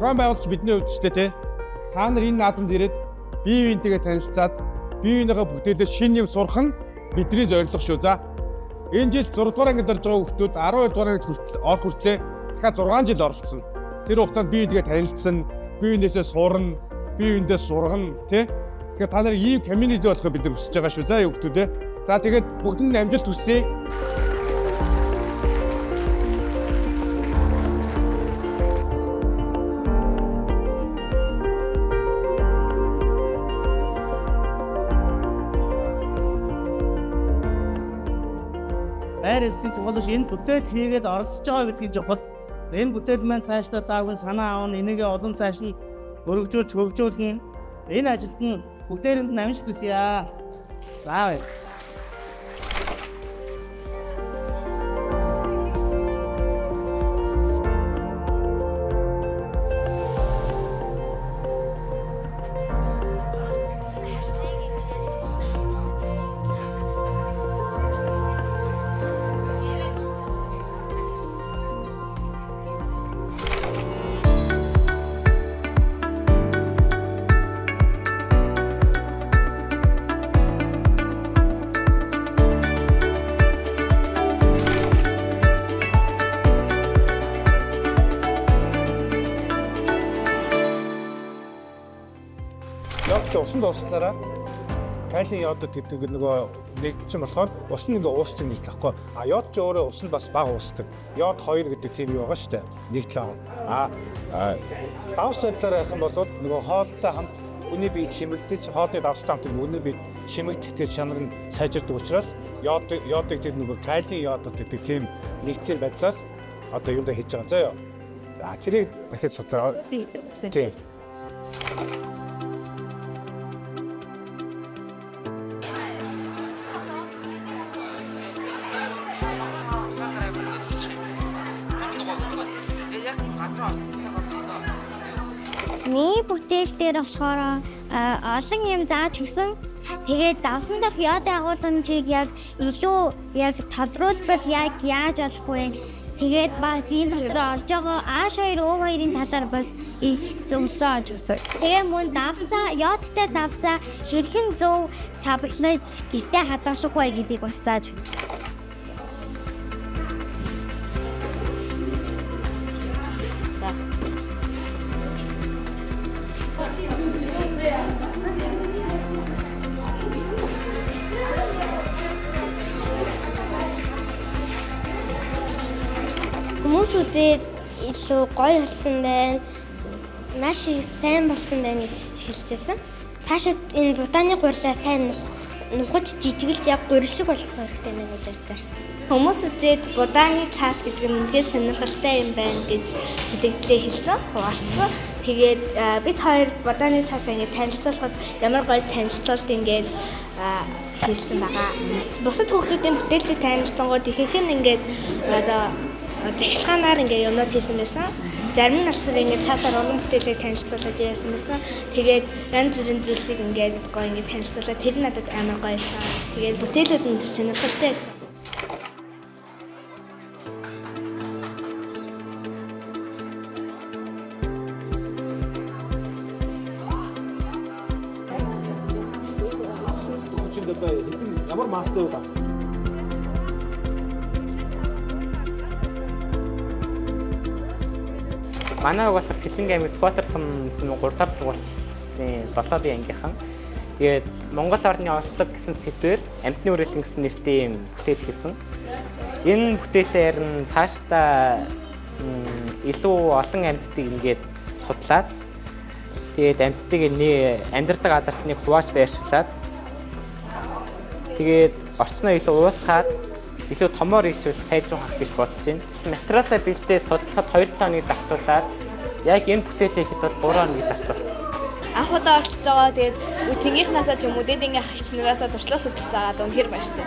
Зохион байгуулагч бидний хувьд ч те та нар энэ наадамд ирээд бие биентэйгээ танилцаад бие биенийхээ бүтээлээ шинэ юм сурах нь бидний зорилго шүү. За энэ жил 6 дугаар ангид орж байгаа хүүхдүүд 12 дугаар ангид хүртэл орох хүртлээ дахиад 6 жил оролцсон. Тэр хугацаанд бие биентэйгээ танилцсан, бие биенээсээ сурна, бие биендээ сургана тий. Тэгэхээр та нар ийм community болохыг бид нар хүсэж байгаа шүү. За хүүхдүүд ээ. За тэгээд бүгдэнд нь амжилт хүсье. Байр эсний чухал биш, энэ бүтээл хийгээд оролцож байгаа гэдгийг чухал. Энэ бүтээл маань цаашдаа даагүй санаа авна, энийгээ олон цааш нь өргөжүүлж хөгжүүлнэ. Энэ ажилд нь бүгдээрэнд нь амжилт хүсье. За. Йод чи усан дууслаараа кальцийн йодод гэдэг нөгөө нэгдэл чинь болохоор ус нь ингээ уусдаг нэгдэл байхгүй. А йод чи өөрөө ус нь бас бага уусдаг. Йод 2 гэдэг тийм юу байгаа шүү дээ. Нэгдэл байгаа. А давс байдлаар яасан бол нөгөө хоолтой хамт хүний бие чимэгдэж, хоолны давстай хамт хүний бие чимэгдэх тэр чанар нь сайжирдаг учраас йодыг тэр нөгөө кальцийн йодод гэдэг тийм нэгдэл байдлаас одоо юундаа хийж байгаа заяа. А тэрийг дахиад судлаа. Тийм. Миний бүтээл дээр болохоор олон юм зааж өгсөн. Тэгээд давсан дах йод агуулмжийг яг илүү яг тодруулбал яг яаж болох вэ? Тэгээд бас энэ дотор орж байгаа H2 O2-ын талаар бас их зөвлөө олж өгсөн. Тэгээ мөн давсаа йодтой давсаа хэрхэн зөв савлаж гэртээ хадгалах вэ гэдгийг бас зааж өгсөн. Хүмүүс үзээд илүү гоё болсон байна. Маш их сайн болсон байна гэж хэлжсэн. Цаашид энэ будааны гурлаа сайн нухаж жижигэлж яг гурил шиг болох хэрэгтэй байна гэж зарсан. Хүмүүс үзээд будааны цаас гэдэг нь үнэхээр сонирхолтой юм байна гэж сэтгэлдээ хэлсэн, хуваалцсан. Тэгээд бид хоёр будааны цаас ингээд танилцуулахад ямар гоё танилцуулт ингээд хийсэн байгаа. Бусад хүүхдүүдийн бүтээлтэй танилцсангууд ихэнх нь ингээд одоо захилгаанаар ингээд юмнууд хийсэн байсан. Зарим нь болохоор ингээд цаасаар уран бүтээлээ танилцуулж яасан байсан. Тэгээд янз бүрийн зүйлсийг ингээд гоё ингээд танилцуулаад тэр нь надад амар гоё байсан. Тэгээд бүтээлүүд нь сонирхолтой байсан. Хүчинд одоо хэдэн ямар мастер авах? Манай үг болохоор Сэлэнг аймаг Сүхбаатар сум 3 дахь сургуулийн 7 бие ангийнхан. Тэгээд Монгол орны онцлог гэсэн сэдвээр амьтны үрэлэн гэсэн нэртэй юм бүтээл хийсэн. Энэ бүтээлээр нь цаашдаа илүү олон амьтдыг ингээд судлаад тэгээд амьтдыг амьдардаг газарт нэг хувааж байршуулад тэгээд орчноо илүү уусгаад илүү томоор хийчихвэл сайжруулах гэж бодож байна. Материалаа бэлдээ судлахад 2-7 хоногийг зарцуулаад яг энэ бүтээлээ хийхэд бол 3 хоногийг зарцуулсан. Анх удаа оролцож байгаа. Тэгээд үтгийнхнаасаа ч юм уу дээдингийн ах эгч нараасаа туршлага судалж байгаа. Үнэхээр баяртай.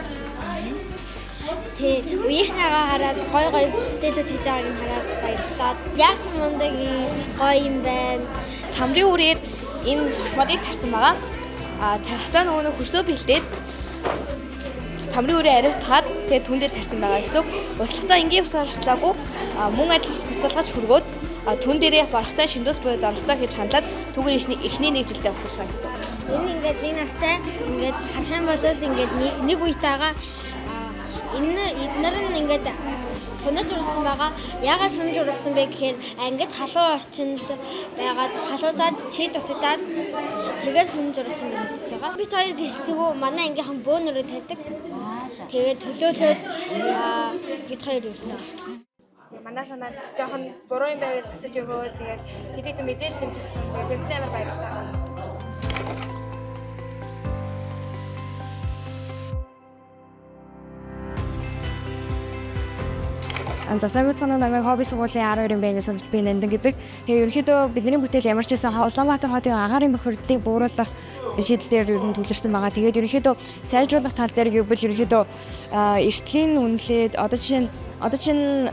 Тий, үеийнхнийгаа хараад гоё гоё бүтээлүүд хийж байгааг нь хараад баярлалаа. Яасан мундаг гоё юм байна. Самрын үрээр ийм хурмадыг тарсан байгаа. А тархтаа нөгөө нэг хөрсөө бэлдээд самрын үрээ ариутгаад тэгээд түндээ тарсан байгаа гэсэн үг. Услахтаа энгийн усаар услаагүй мөн адил ус буцаалгаж хөргөөд Түн дээрээ борхцоо шиндүүс буюу зоргоцоо хийж хандлаад түүгээр эхний нэг жилдээ усалсан гэсэн. Энэ ингээд нэг настай ингээд харах юм бол ингээд нэг үетэйгээ энэ эднэр нь ингээд сунаж урсан байгаа. Яагаад сунаж урсан бэ гэхээр ангид халуун орчинд байгаад халууцаад чи дутагдаад тэгээд сунаж урсан гэж үзэж байгаа. Бид хоёр гэлтгүү манай ангийнхан бөөнөрөө тарьдаг. Тэгээд төлөөлөөд бид хоёр явж байгаа. Манай санаад жоохон буруу юм байвал засаж өгөө. Тэгээд хэд хэдэн мэдээлэл нэмж өгсөн. Тэгээд тэрэнд амар баярлаж байгаа. За сайн байцгаана уу, намайг хобби сургуулийн 12-ын байнгын сурагч би Нандан гэдэг. Тэгээ ерөнхийдөө бидний бүтээл ямар ч байсан Улаанбаатар хотын агаарын бохирдлыг бууруулах шийдэл дээр ер нь төвлөрсөн байгаа. Тэгээд ерөнхийдөө сайжруулах тал дээр гэвэл ерөнхийдөө эртлийн үнэлээд одоо жишээ нь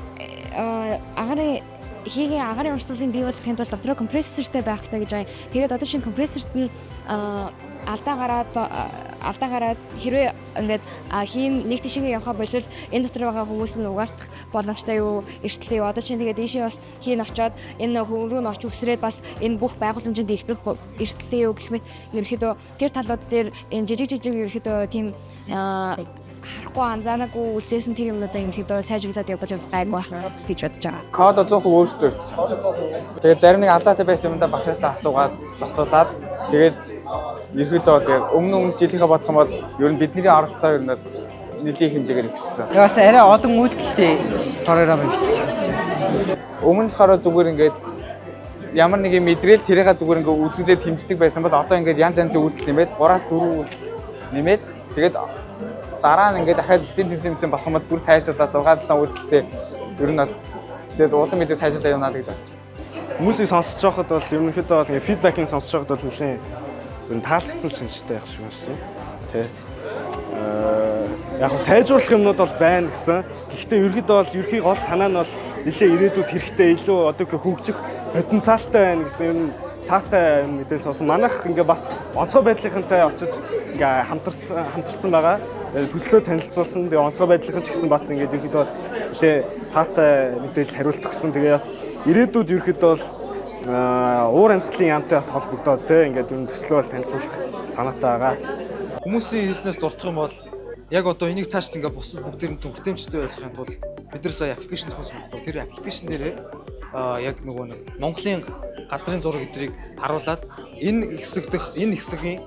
агаарын хийгийн агаарын урсгалыг бий болгохын тулд дотроо компрессортай байх хэрэгтэй гэж байгаа юм. Тэгээд одоо шинэ компрессорт нь алдаа гараад хэрвээ ингээд хийн нэг тишээгээ явхаа болвол энэ дотор байгаа хүмүүс нь угаартах боломжтой юу, эртлээ юу. Одоо чинь тэгээд ийшээ бас хийн очоод энэ хүн рүү нь оч үсрээд бас энэ бүх байгууламжинд дэлбэрэх эртлээ юу гэх мэт ерөнхийдөө тэр талууд дээр энэ жижиг жижиг ерөнхийдөө тийм харахгүй анзаараагүй үлдээсэн тэр юмнуудаа ерөнхийдөө сайжруулад явбал гайгүй байх гэж бодож байгаа. Код 100% өөрсдөө бичсэн. Тэгээд зарим нэг алдаатай байсан юмдаа багшаасаа асуугаад засуулаад тэгээд ерөөдөө бол яг өмнө жилийнхээ бодох юм бол ер нь бидний оролцоо ер нь бол нэлийн хэмжээгээр ихссэн. Бас арай олон үйлдэлтэй програм бичиж эхэлж байна. Өмнө нь болохоор зүгээр ингээд ямар нэг юм мэдрээл тэрийгээ зүгээр ингээд үзүүлээд хэмждэг байсан бол одоо ингээд янз янзын үйлдэл нэмээд 3-4 үйлдэл нэмээд тэгээд дараа нь ингээд дахиад бүтэн тэмцээн болох юм бол бүр сайжруулаад 6 7 үйлдэлтэй ер нь бол тэгээд улам илүү сайжруулаад явна л гэж бодож байна. Хүмүүсийг сонсож байхад бол ерөнхийдөө бол ингээд фидбэкийг сонсож байхад бол нэлээд ер нь таалагдсан л шинжтэй байх шиг байна. Тэ. Яг сайжруулах юмнууд бол байна гэсэн. Гэхдээ ерөнхийдөө бол ерхий гол санаа нь бол нэлээд ирээдүйд хэрэгтэй илүү одоо хөгжих потенциалтай байна гэсэн ер нь таатай юм мэдээлэл сонсон. Манайх ингээ бас онцгой байдлынхантай очиж ингээ хамтарсан байгаа. Төслөө танилцуулсан. Тэгээ онцгой байдлынхан ч гэсэн бас ингээд ерөнхийдөө бол нэлээд таатай мэдээлэл хариулт өгсөн. Тэгээ бас ирээдүйд ерөнхийдөө бол уур амьсгалын яамтай бас холбогдоод те ингээд ер нь төслөө бол танилцуулах санаатай байгаа. Хүмүүсийн хийснээс дуртах юм бол яг одоо энийг цааш ингээ бусад бүгдээр нь хүртээмжтэй байхын тулд бид нар сая аппликейшн зохиосон байхгүй. Тэр аппликейшн дээрээ яг нөгөө нэг Монголын газрын зураг эдрийг харуулад энэ хэсэг дэх энэ хэсгийн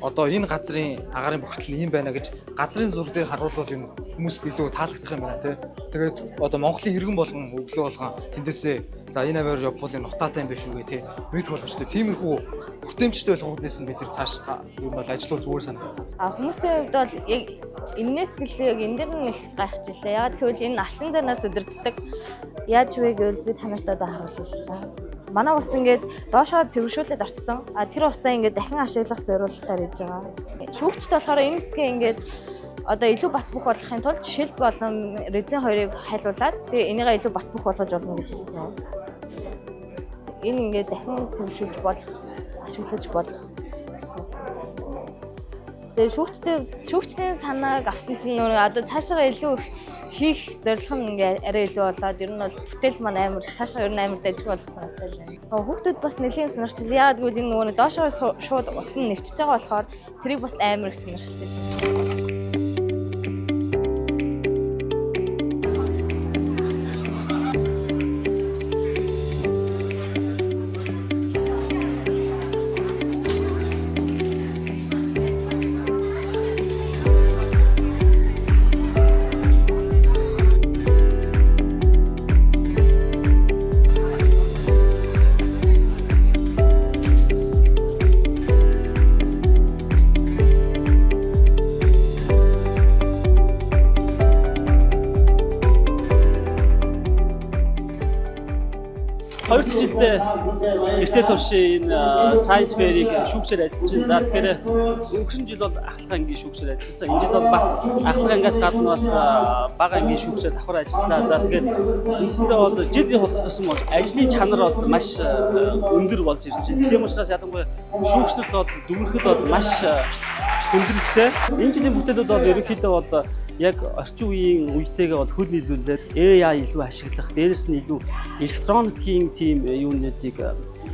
одоо энэ газрын агаарын бохирдол нь ийм байна гэж газрын зураг дээр харуулвал юм хүмүүст илүү таалагдах юм байна тий. Тэгээд одоо Монголын иргэн болгон өглөө болгон тэндээсээ за энэ аваар явбал энэ нутаатай юм биш үгээ тий. Мэдэх боломжтой. Тиймэрхүү хүртээмжтэй болох үүднээс нь бид нар цааш ер нь бол ажлуу зүгээр санагдсан. А хүмүүсийн хувьд бол яг энээс илүү яг энэ дэр нь их гайхчихлаа. Яагаад гэвэл энэ алсын занаас удирддаг. Яаж вэ гэвэл би та нарт одоо харуулъя та. Манай ус ингээд доошоо цэвэршүүлээд орцсон. А тэр усаа ингээд дахин ашиглах зориултаар хийж байгаа. Шүүгчд болохоор энэ хэсгээ ингээд одоо илүү бат бөх болгохын тулд шилд болон резин хоёрыг хайлуулад тэгээ энийгээ илүү бат бөх болгож болно гэж хэлсэн. Энэ ингээд дахин цэвэршүүлж болох, ашиглаж болох гэсэн. Тэгээ шүүгчдийн санааг авсан чинь нөгөө одоо цаашаа илүү их хийх зорилго нь ингээ арай илүү болоод ер нь бол бүтээл маань амар цаашаа ер нь амар дажиг болсон санагдаж байна. Хүүхдүүд бас нэлээд сонирхож яагаад гэвэл энэ нөгөө доошоо шууд ус нь нэвчиж байгаа болохоор тэрийг бас амар их сонирхож байна. Хоёр дахь жилдээ гэртээ туршийн энэ Science Fair-ийг шүүгчээр ажиллаж байна. За тэгэхээр өнгөрсөн жил бол ахлах ангийн шүүгчээр ажилласан. Энэ жил бол бас ахлах ангиас гадна бас бага ангийн шүүгчээр давхар ажиллалаа. За тэгэхээр үндсэндээ бол жил явуулах тусам бол ажлын чанар бол маш өндөр болж ирж байна. Тийм учраас ялангуяа шүүгчдэрт бол дүгнэхэд бол маш хүндрэлтэй. Энэ жилийн бүтээлүүд бол ерөнхийдөө бол Яг орчин үеийн үетэйгээ бол хөл нийлүүлээд AI илүү ашиглах, дээрэс нь илүү электроникийн тийм юунуудыг,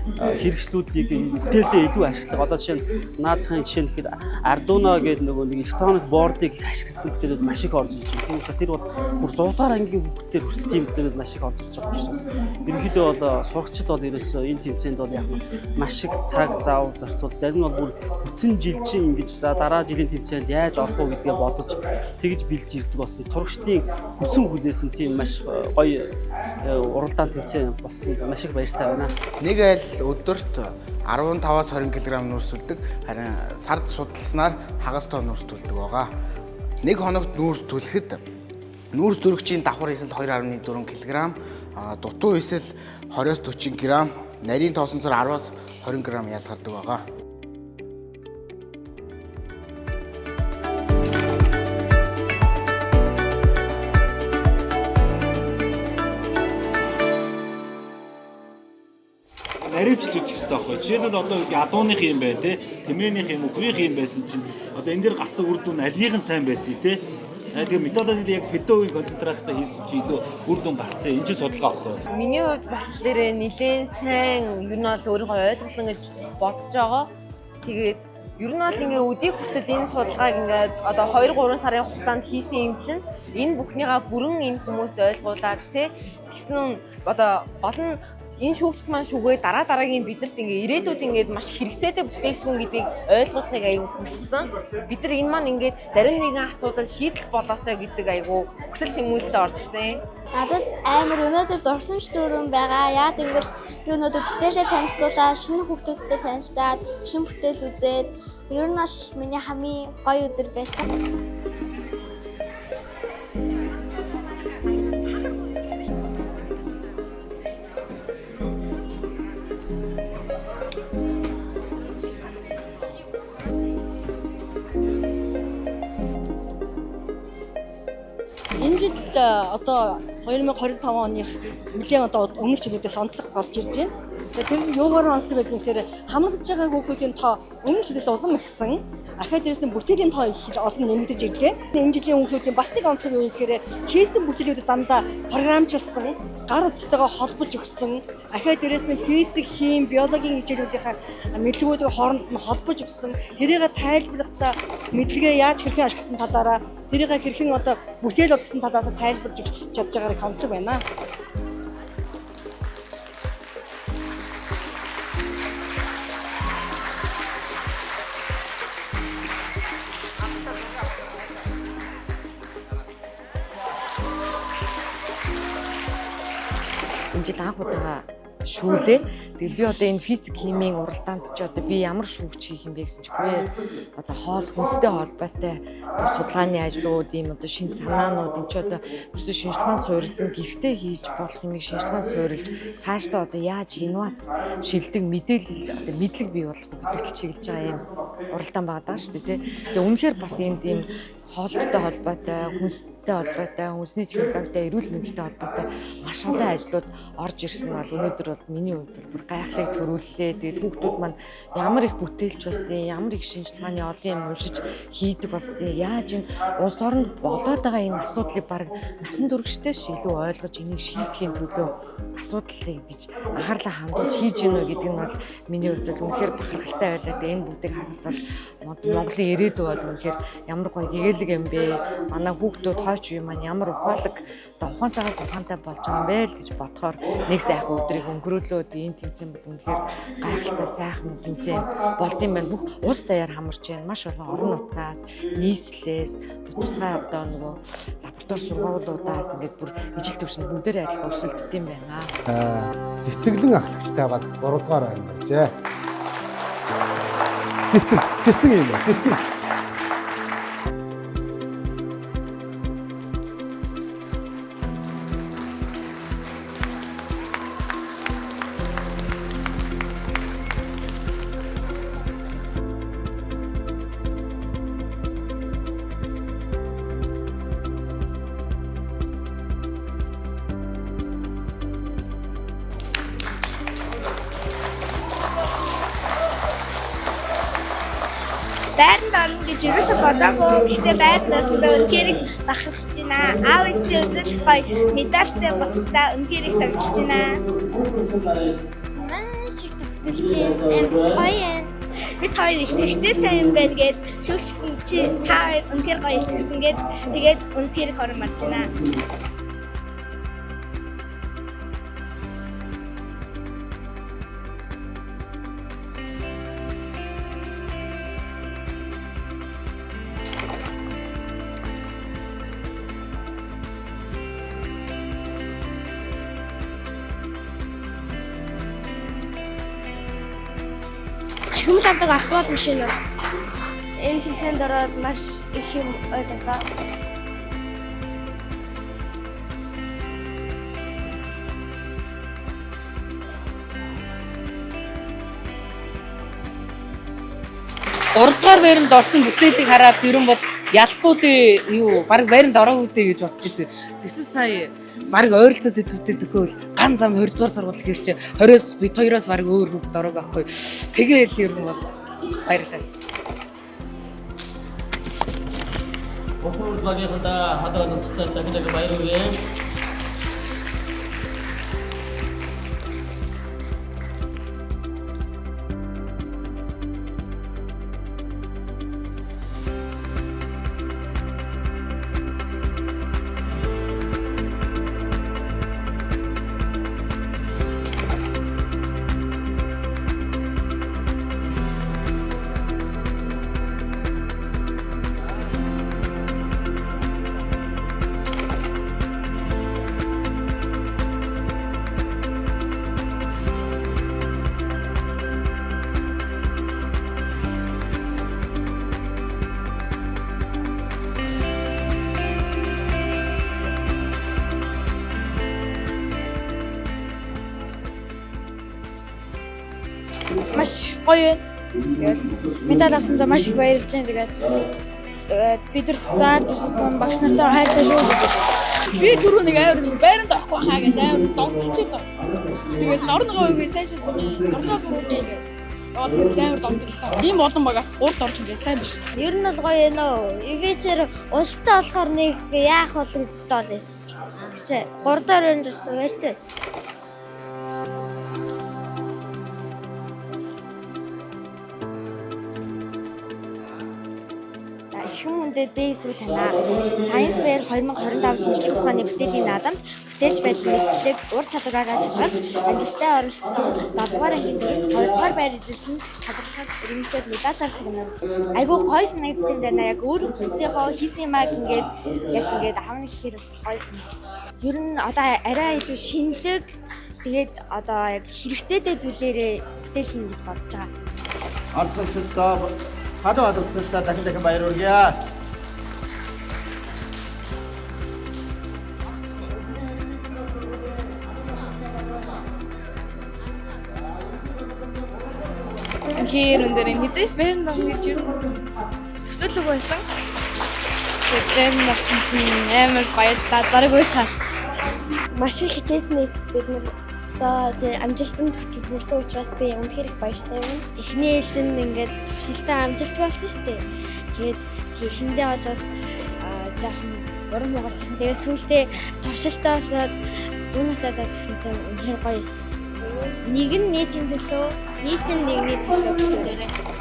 хэрэгслүүдийг бүтээлдээ илүү ашиглах. Одоо жишээ нь наазахын жишээ нь гэхэд Arduino гэдэг нөгөө нэг электроник board ыг их ашигласан бүтээлүүд маш их орж ирж байна. Тийм учраас тэр бол бүр 100 дугаар ангийн хүүхдээр хүртэл тийм бүтээлүүд маш их орж ирж байгаа учраас ерөнхийдөө бол сурагчид бол ерөөсөө энэ тэмцээнд бол яг нь маш их цаг зав зарцуул, зарим нь бол бүр бүтэн жил чинь ингэж за дараа жилийн тэмцээнд яаж орох уу гэдгээ бодож тэгж бэлж ирдэг болсон. Сурагчдын хүсэн хүлээсэн тийм маш гоё уралдаан тэмцээн болсон, маш их баяртай байна. Нэг айл өдөрт 15-аас 20 кг нүүрс түлдэг. Харин сард судалснаар хагас тоо нүүрс түлдэг байгаа. Нэг хоногт нүүрс түлэхэд нүүрс дөрөгчийн давхар эсэл 2.4 кг, дутуу эсэл 20-оос 40 г, нарийн тоосонцор 10-аас 20 г ялгардаг байгаа. Наривч зүжих хэрэгтэй байхгүй. Жишээлбэл, одоо адууных юм байна те, тэмээнийх юм, үхрийнх юм байсан чинь одоо энэ дэр гарсан үр дүн альных нь сайн байсан те. Тэгээ металлын яг хэдэн хувийн концентрацтай хийсэн чи илүү үр дүн гарсан. Энэ чинь судалгаа байхгүй. Миний хувьд болохоор нэлээд сайн ер нь бол өөрийгөө ойлгосон гэж бодож байгаа. Тэгээд ер нь бол ингээ өдийг хүртэл энэ судалгааг ингээд одоо 2 3 сарын хугацаанд хийсэн юм чинь энэ бүхнийгаа бүрэн энэ хүмүүст ойлгуулад те гэсэн одоо гол нь энэ шүүгчд маань шүгээ дараа дараагийн биднэрт ингээ ирээдүйд ингээд маш хэрэгцээтэй бүтээгдэхүүн гэдгийг ойлгуулахыг аягүй хүссэн. Бид нар энэ маань ингээд зарим нэгэн асуудал шийдэл болоосой гэдэг аягүй хүсэл тэмүүлэлтэй орж ирсэн. Надад амар өнөөдөр дурсамж дүүрэн байгаа. Яад гэвэл би өнөөдөр бүтээлээ танилцуулаад, шинэ хүүхдүүдтэй танилцаад, шинэ бүтээл үзээд ер нь бол миний хамгийн гоё өдөр байсан. Энэ жил одоо 2025 оных нэлээд одоо өмнөх жилүүдээс онцлог болж ирж байна. Тэгээд тэр нь юугаар онцлог байдгийг гэхээр хамрагдж байгаа хүүхдүүдийн тоо өмнөх жилээс улам ихсэн. Ахиад дээрээс нь бүтээлийн тоо их олон нэмэгдэж ирлээ. Энэ жилийн хүүхдүүдийн бас нэг онцлог юу гэхээр хийсэн бүтээлүүдэд дандаа програмчлсан, гар утастайгаа холбож өгсөн. Ахиад дээрээс нь физик, хим, биологийн хичээлүүдийнхаа мэдлэгүүдийн хооронд нь холбож өгсөн. Тэрийг тайлбарлахдаа мэдлэгээ яаж хэрхэн ашигласан талаараа, тэрийг хэрхэн одоо бүтээл болгосон талаас тайлбарж өгч чадж байгаагаар онцлог байна. Энэ жил анх удаага шүүлээ. Тэгээ би одоо энэ физик химийн уралдаанд чи одоо би ямар шүүгч хийх юм бэ гэсэн чиггүй. Одоо хоол хүнстэй холбоотой судалгааны ажлууд, ийм одоо шинэ санаанууд энэ чи одоо ерөөсөө шинжилгээ ухаан суурилсан, гэртээ хийж болох юмыг шинжилгээ ухаан суурилж цаашдаа одоо яаж инновац шилдэг мэдээлэл одоо мэдлэг бий болох вэ гэдэгт чиглэж байгаа юм уралдаан байгаа даа шүү дээ, тий. Тэгээ үнэхээр бас энд ийм хоолттой холбоотой, хүнстэй холбоотой, хүнсний технологитой, эрүүл мэндтэй холбоотой маш олон ажлууд орж ирсэн бол өнөөдөр бол миний хувьд бол бүр гайхлыг төрүүллээ. Тэгээд хүүхдүүд маань ямар их бүтээлч болсон, ямар их шинжилгээ ухааны олон юм уншиж хийдэг болсон, яаж энэ улс оронд болоод байгаа энэ асуудлыг баг насан туршидээс ч илүү ойлгож энийг шийдэхийн төлөө асуудлыг гэж анхаарлаа хандуулж хийж гинэ гэдэг нь бол миний хувьд бол үнэхээр бахархалтай байлаа. Тэгээд энэ бүгдийг харахад бол Монголын ирээдүй бол үнэхээр ямар гоё гэгээлэг юм бэ? Манай хүүхдүүд хойч үе маань ямар ухаалаг одоо ухаантайгаас ухаантай болж байгаа юм бэ л гэж бодохоор нэг сайхан өдрийг өнгөрөөлөөд энэ тэмцээн бол үнэхээр гайхалтай сайхан тэмцээн болд юм байна. Бүх улс даяар хамарч байна. Маш олон орон нутгаас, нийслэлээс, тусгай одоо нөгөө лаборатори сургуулиудаас ингээд бүр ижил төвшөнд бүгдээрээ адилхан өрсөлддөг юм байна. Цэцэглэн ахлагчтай баг 3 дугаар байранд оржээ. Цэцэг, цэцэг юм байна. Цэцэг. Байранд орно гэж ерөөсөө бодоогүй. Гэхдээ байранд орсондоо үнэхээр их бахархаж байна. Аав ээжтэй үзүүлэх гоё медальтай буцалтаа үнэхээр их тогтолж байна. Маш их тогтолж байна. Гоё байна. Бид хоёр илтгэхтэй сайн юм байна гээд шүүгчт нь чи та хоёр үнэхээр гоё илтгэсэн гээд тэгээд үнэхээр их оромарч байна. Чихмэл авдаг автомат машин. Энэ тэмцээнд ороод маш их юм ойлголоо. Гуравдугаар байранд орсон бүтээлийг хараад ер нь бол ялахгүй дээ юу баг байранд ороогүй дээ гэж бодож ирсэн. Тэгсэн сая баг ойролцоо сэдвүүдэд төхөөл ган зам 20 дугаар сургууль гэхэр чи 20-оос бид хоёроос баг өөр хүүхд ороог байхгүй. Тэгээл ер нь бол баярлалаа. Усан багийнхаа хадаа нөхцөлтэй захидаг баяр хүргэе. Маш гоё байна. Тэгэл медаль авсандаа маш их баярлж байна. Тэгээд бид нар зааж тусалсан багш нартай хайртай шүү. Би түрүү нэг амар нэг байранд орохгүй хаа гэж амар донтолчихлоо. Тэгэл орно үгүй сайн шиг зургийн 6 дугаар сургуулийн ингээд. Яваад тэгэл амар донтоллоо. Ийм олон багаас 3-д орж ингээд сайн биш. Ер нь бол гоё юм уу. Ивэчэр улстай болохоор нэг яах бол гэж бодоол байсан. Гэж 3 дахь өрөөнд орсон баяртай. Эрхэм хүндэт БСҮ танаа Science Fair 2025 шинжлэх ухааны бүтээлийн наадамд бүтээлч байдал мэдлэг ур чадвараараа шалгарч амжилттай оролцсон 7 дугаар ангийн дөрөвт 2 дугаар байр эзэлсэн талархал өргөмжлөд медалаар шагнав. Айгүй гоё санагдсан юм байна. Яг өөр хүсдийнхөө хийсэн юмаг ингээд яг ингээд авна гэхээр бас гоё санагдсан. Ер нь одоо арай илүү шинэлэг тэгээд одоо яг хэрэгцээтэй зүйлээрээ бүтээл хийнэ гэж бодож байгаа. Оролцогчдоо хадаа хадгалцтай дахин дахин баяр хүргье. Үнэхээр өндөр энэ хэзээ байранд орно гэж ер нь төсөөлөг байсан. Тэгээд байранд орсон чинь амар баярлаад бараг уйл хаалцсан. Маш их хичээсэн эцэс бид нар одоо амжилтанд хүрсэн учраас би үнэхээр их баяртай байна. Эхний ээлжинд ингээд туршилтаа амжилт болсон шүү дээ. Тэгээд эхэндээ бол жоохон урам хугарчсан. Тэгээд сүүлдээ туршилтаа болоод дүүнартаа заажсэн чинь үнэхээр гоё эс. Нэг нь нийтийн төлөө, нийт нь нэгний төлөө гэсэн үг.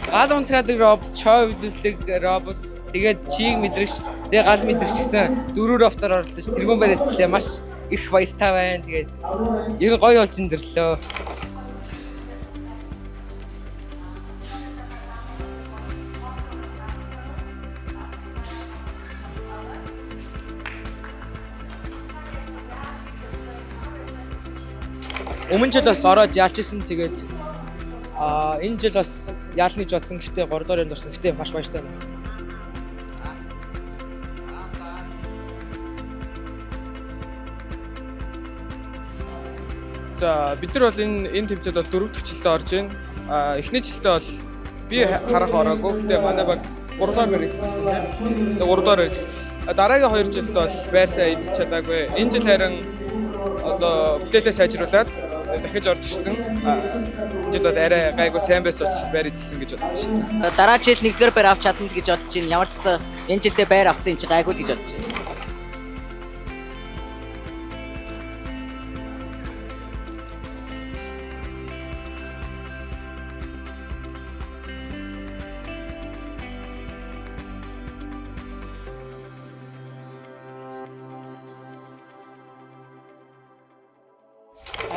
Гал унтраадаг робот, шоу хөдлөлдөг робот, тэгээд чиг мэдрэгч, тэгээд гал мэдрэгч гэсэн дөрвөн роботоор оролдож тэргүүн байр эзлээ. Маш их баяртай байна. Тэгээд ер нь гоё болж өндөрлөө. Өмнө жил бас ороод ялж исэн. Тэгээд Энэ жил бас яална гэж бодсон. Гэхдээ 3 дугаар юмд орсон. Гэхдээ маш баяртай байна. За, бид нар бол энэ тэмцээнд бол 4 дахь жилдээ орж байна. Эхний жилдээ бол би харах ороогүй. Гэхдээ манай баг 3 дугаар байр эзэлсэн тийм. 3 дугаар эзэлсэн. Дараагийн 2 жилд бол байр сайн эзэлж чадаагүй. Энэ жил харин одоо бүтээлээ сайжруулад дахиж орж ирсэн. Энэ жил бол арай гайгүй сайн байсан учраас байр эзэлсэн гэж бодож байна. Дараа жил нэгдүгээр байр авч чадна гэж бодож байна. Ямар ч байсан энэ жилдээ байр авсан юм чи гайгүй л гэж бодож байна.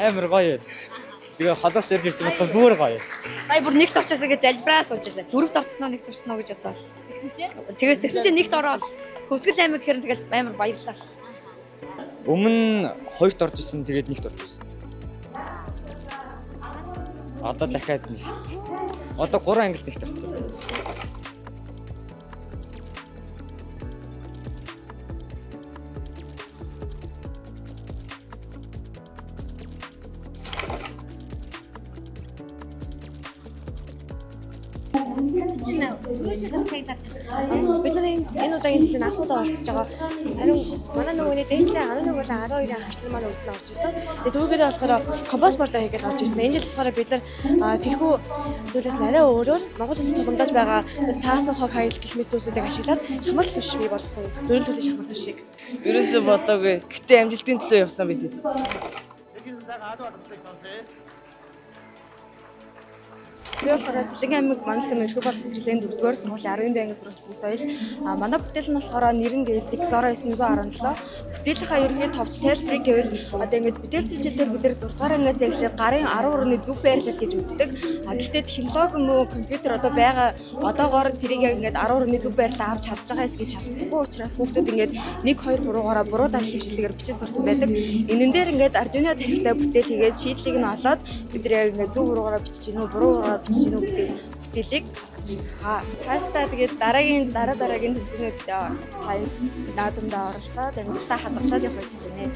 Амар гоё. Тэгээ холоос ярьж ирсэн болохоор бүр гоё. Сая бүр нэгт орчоосоо гэж залбираа сууж байлаа. Дөрөвт орцсноо нэгт орсноо гэж бодлоо. Тэгсэн чинь тэгээс тэгсэн чинь нэгт ороод Хөвсгөл аймаг гэхээр тэгэл амар баярлалаа. Өмнө хоёрт орж ирсэн, тэгээд нэгт орж ирсэн. Одоо дахиад нэгт. Одоо 3 ангид нэгт орсон байна. Бид нар энэ удаагийн тэмцээнд анх удаа оролцож байгаа. Харин манай нөгөөний дээдлээ 11 болон 12-ын ахагч нар маань урд нь орж ирсэн. Тэгээ түүгээрээ болохоор компост бордоо хийгээд орж ирсэн. Энэ жил болохоор бид нар тэрхүү зүйлээс нь арай өөрөөр Монгол улсад тулгамдаж байгаа цаасан хог хаял гэх мэт зүйлсүүдийг ашиглаад шахмал түвш бий болгосон. Дөрвөн төрлийн шахмал түвшийг. Ерөөсөө бодоогүй. Гэтэ амжилтын төлөө явсан бидэд. Би болохоор Цэлэнгийн аймаг Мангал ерхий боловсролын 4-р сургуулийн 10 байнгын сурагч Бүс Соёл. Манай бүтээл нь болохоор нэр нь гэвэл Dixora 917. Бүтээлийнхаа ерөнхий товч тайлбарыг гэвэл одоо ингээд бүтээл хичээлээр бид нар 6 дугаар ангиас эхлээд гарын 10-ны зөв байрлал гэж үздэг. Гэхдээ технологи мөн компьютер одоо байгаа одоогоор тэрийг яг ингээд 10-ны зөв байрлал авч чадж байгаа эсгийг шалгадаггүй учраас хүүхдүүд ингээд 1 2 3-аараа буруу данал хвшилтэйгээр бичиж сурсан байдаг. Энэн дээр ингээд Arduino тарихтай бүтээл хийгээд шийдлийг нь олоод бид нар яг ингээд зөв буруугаараа бичиж гинүү буруу буруугаараа бичиж гинүү гэдэг бүтээлийг байгаа. Цаашдаа тэгээд дараагийн дараа дараагийн тэмцээнүүд science наадамдаа оролцоод амжилтаа хадгалаад явах гэж байна.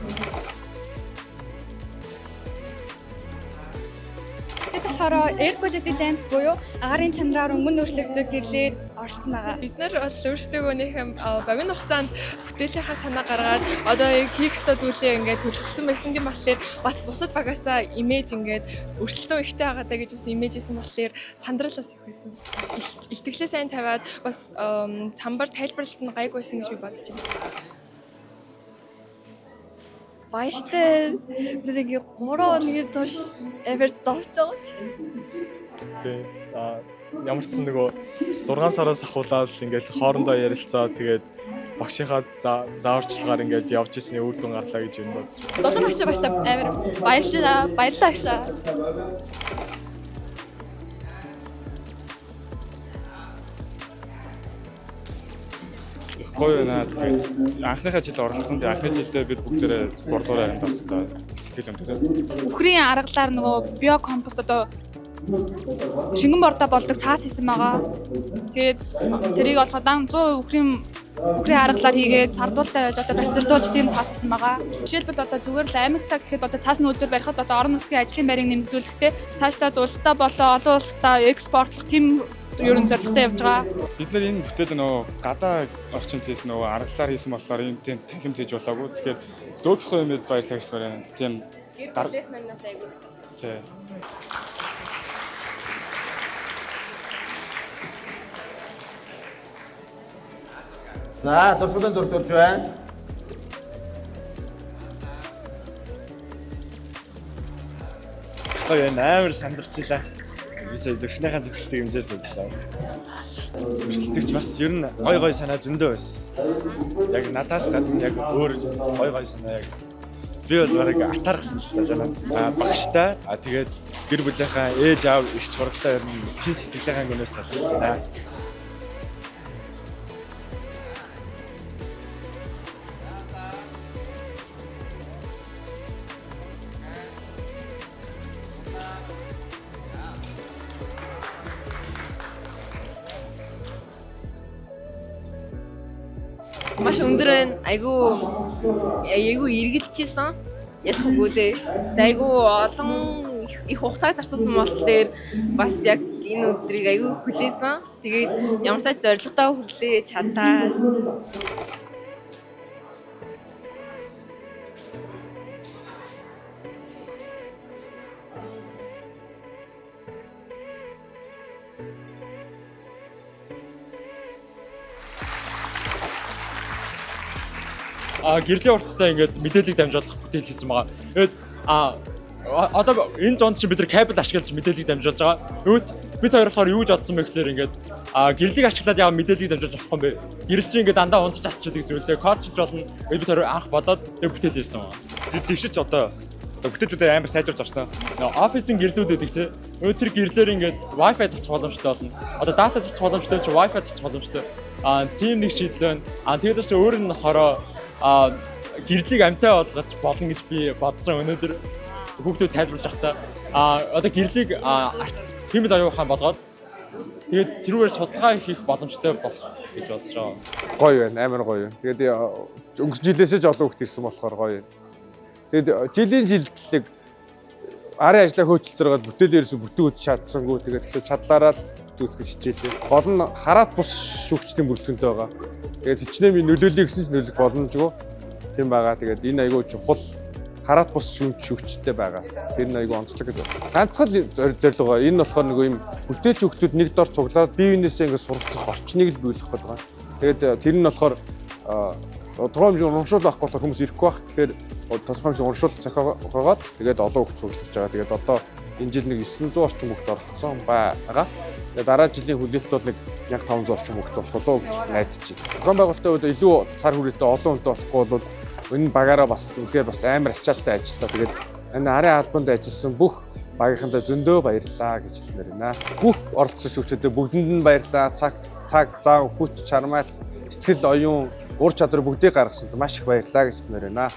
Тэд болохоор air quality lamp буюу агаарын чанараар өнгөн өөрчлөгдөг гэрлээр оролцсон байгаа. Бид нар бол өөрсдөө нэгэн богино хугацаанд бүтээлийнхаа санаа гаргаад одоо яг хийх ёстой зүйлээ ингээд төлөвлөсөн байсан гэм болохоор бас бусад багасаа имиж ингээд өрсөлдөөн ихтэй байгаа даа гэж бас имижсэн болохоор сандрал бас их байсан. Илтгэлээ сайн тавиад бас самбар тайлбарлалт нь гайгүй байсан гэж би бодож байна. Баяртай. Бид нар ингээд 3 хоногийн турш амар зовж байгаа. Тийм. Ямар ч нөгөө 6 сараас ахуулаад ингээл хоорондоо ярилцаа, тэгээд багшийнхаа зааварчилгаар ингээд явж ирсний үр дүн гарлаа гэж юм бодож байна. Дулаан багшаа багштай амар баярлж байна. Баярлалаа агшаа. Их гоё байна. Тэгээд анхныхаа жил оролцсон. Тэгээд анхны жилдээ бид бүгдээрээ 3 дугаар ангид орсон. Сэтгэл өндөр. Үхрийн аргалаар нөгөө биокомпост одоо шингэн бордоо болдог цаас хийсэн байгаа. Тэгээд тэрийг болохоор дан 100% үхрийн аргалаар хийгээд сардуултай байж одоо барьцалдуулж тийм цаас хийсэн байгаа. Жишээлбэл одоо зүгээр л аймагтаа гэхэд одоо цаасны үйлдвэр барихад одоо орон нутгийн ажлын байрыг нэмэгдүүлэхдээ цаашлаад улстай болоо олон улстай экспортлох тийм ерөн зорилготой явж байгаа. Бид нар энэ бүтээл нөгөө гадаа орчинд хийсэн нөгөө аргалаар хийсэн болохоор энэ тийм танхимд хийж болоогүй. Тэгэхээр дөөгөхгүй юм бид баярлалаа гэж байна. Тийм гэр бүлийнхнээс айгүй их туссан. Тийм. За, дурсгалын дүр төрж байна. Гоё амар сандарчлаа. Би сая зөвхнийхээ зөвхөлтийг хэмжээ суучлаа. Өрсөлдөгч бас ер нь гой гой санаа зөндөө байсан. Яг надаас гадна яг өөр гой гой санаа яг би бол бараг атаархсан л та санаа. Багштай тэгээд гэр бүлийнхаа ээж аав эгч хуралтай ер нь чин сэтгэлийнхаа гүнээс талархаж байна. Маш өндөр байна. Айгүй айгүй эргэлжсэн. Ялах үгүй лээ. Тэгээ айгүй олон их хугацааг зарцуулсан болохоор бас яг энэ өдрийг айгүй хүлээсэн. Тэгээд ямар ч зорилготой хүрлээ чадаа. Гэрлийн урттай ингээд мэдээллийг дамжуулах бүтээл хийсэн байгаа. Тэгээд одоо энэ зонд чинь бид нар кабель ашиглаж мэдээллийг дамжуулж байгаа. Тэгвэл бид хоёр болохоор юу гэж бодсон бэ гэхээр ингээд гэрлийг ашиглаад яа мэдээллийг дамжуулж болохгүй юм бэ? Гэрэл чинь ингээд дандаа унтаж асчдаг зүйлтэй кодчилж болно. Тэгээд бид хоёр анх бодоод тэгээд бүтээл хийсэн байгаа. Дэвшиж одоо бүтээлүүдээ амар сайжруулж авсан. Офисын гэрлүүд байдаг те. Өнөө тэр гэрлээр ингээд Wi-Fi цацах боломжтой болно. Одоо дата цацах боломжтой чи Wi-Fi цацах боломжтой. Тийм нэг шийдэл байна. Тэгээд бас өөр нь болохоор гэрлийг амтай болгож болно гэж би бодсон өнөөдөр хүүхдүүд тайлбарлаж байхдаа одоо гэрлийг хиймэл оюун ухаан болгоод тэгээд тэрүүгээр судалгаа хийх боломжтой болох гэж бодож байгаа. Гоё байна, амар гоё. Тэгээд өнгөрсөн жилээсээ ч олон хүүхд ирсэн болохоор гоё. Тэгээд жилийн жилдлэг арын ажлаа хөөцөлцөргөл бүтээл ерөөсө бүтэн үз чадсангүй. Тэгээд тэгэхээр чадлаараа л бүтэн үз гэж хичээлээ. Гол нь хараат бус шүүгчдийн бүрэлдэхүүнтэй байгаа. Тэгээд хичнээн би нөлөөлье гэсэн ч нөлөөлөх боломжгүй. Тийм байгаа. Тэгээд энэ айгүй чухал хараат бус шүүгчтэй байгаа. Тэр нь айгүй онцлог гэж байна. Ганцхан зорилго энэ болохоор нөгөө юм бүтээлч хүүхдүүд нэг дор цуглаад бие биенээсээ ингээд суралцах орчныг л бий болгох гэдэг байгаа. Тэгээд тэр нь болохоор тодорхой хэмжээний урамшуул байхгүй болохоор хүмүүс ирэхгүй байх. Тэгэхээр тодорхой хэмжээний урамшуул зохиогоод тэгээд олон хүүхд цуглаж байгаа. Тэгээд одоо энэ жил нэг 900 орчим хүүхд оролцсон байгаа. Тэгээд дараа жилийн хүлээлт бол нэг 1500 орчим хүүхд болох болоо гэж найдаж байна. Зохион байгуулалтын хувьд илүү цар хүрээтэй олон хүнтэй болохгүй бол энэ багаараа бас үнэхээр бас амар ачаалтай ажиллаа. Тэгээд энэ арын албанд ажилласан бүх багийнхандаа зөндөө баярлалаа гэж хэлмээр байна. Бүх оролцсон шүүгчдэд бүгдэнд нь баярлалаа. Цаг, зав, хүч, чармайлт, сэтгэл, оюун, ур чадвар бүгдийг гаргасанд маш их баярлалаа гэж хэлмээр байна.